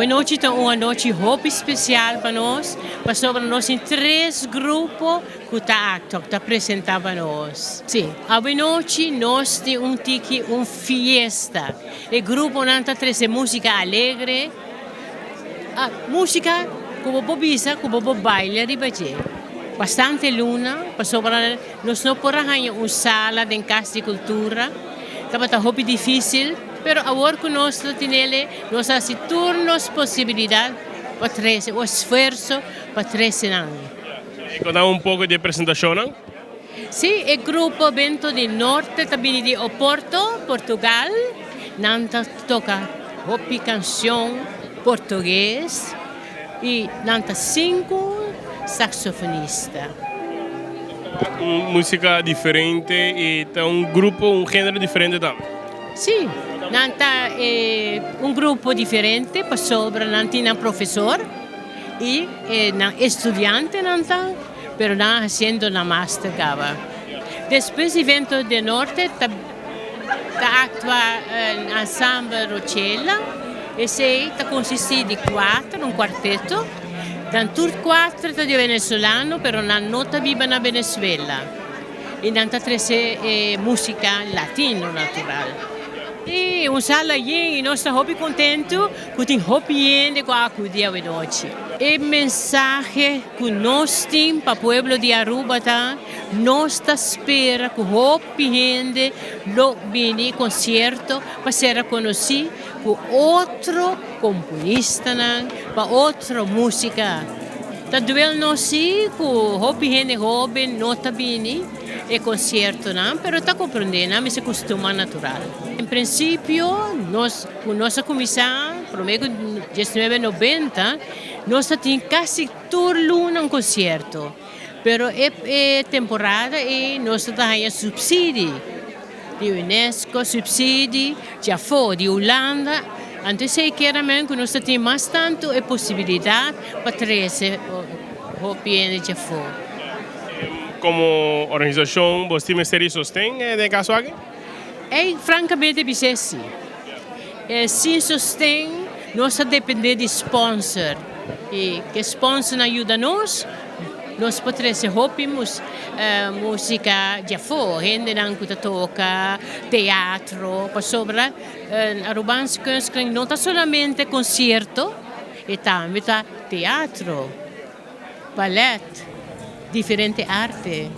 Awenochi ta un anochi hopi special pa nos, pasobra nos tin tres grupo cu ta actua, cu ta presenta pa nos. Si, awenochi nos tin un tiki un fiesta. E gruponan ta trece musica alegre, musica cu bo por bisa cu bo por baila riba dje. Bastante luna, pasobra nos no por a haña un sala den Cas di Cultura, tabata hopi dificil. Pero awor cu nos ta tinele, nos a haci tur nos posibilidad pa trece, o esfuerzo pa trece nan. E conta un poco di e presentacionnan? Si, e grupo Bento di Norte ta bini di Oporto, Portugal. Nan ta toca hopi cancion portugues y nan ta cinco saxofonista. Un musica diferente y ta un grupo, un genero diferente tambe. Si, nan ta un grupo diferente pasobra nan tin nan profesor y nan estudiantenan ta, pero nan a haciendo nan master caba. Despues di Vento del Norte ta ta actua Ensemble Rochela, esey ta consisti di cuater, un cuarteto. Nan tur cuater ta di venezolano, pero nan no ta biba na Venezuela. Y nan ta trece e musica latino natural. Y un sala yen y nos ta hopi contento cu tin hopi hende cu a acudi awenochi. E mensahe cu nos tin pa pueblo di Aruba ta, nos ta spera cu hopi hende lo bini e concierto pa ser conoci cu otro componistanan, pa otro musica. Ta duel nos si cu hopi hende hoben no ta bini e conciertonan, pero ta comprende nan mester custuma natural. En principio nos cu nos a cuminsa prome cu 1990 nos ta tin casi tur luna un concierto, pero e temporada ey nos ta haya subsidi di UNESCO, subsidi di afo, di Hulanda, anto esey kier men cu nos ta tin mas tanto e posibilidad pa trece hopi hende di afo. Como organisacion bo tin mester di sosten den e caso aki? Ey francamente bis'e si. Sin sosten nos ta depende di sponsor y ke sponsornan yuda nos, nos por trece hopi musica di afo, hendenan cu ta toca teatro, pasobra Arubaanse Kunstkring no ta solamente concierto, e tambe ta teatro, ballet, diferente arte,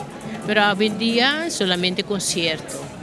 pero awendia solamente concierto.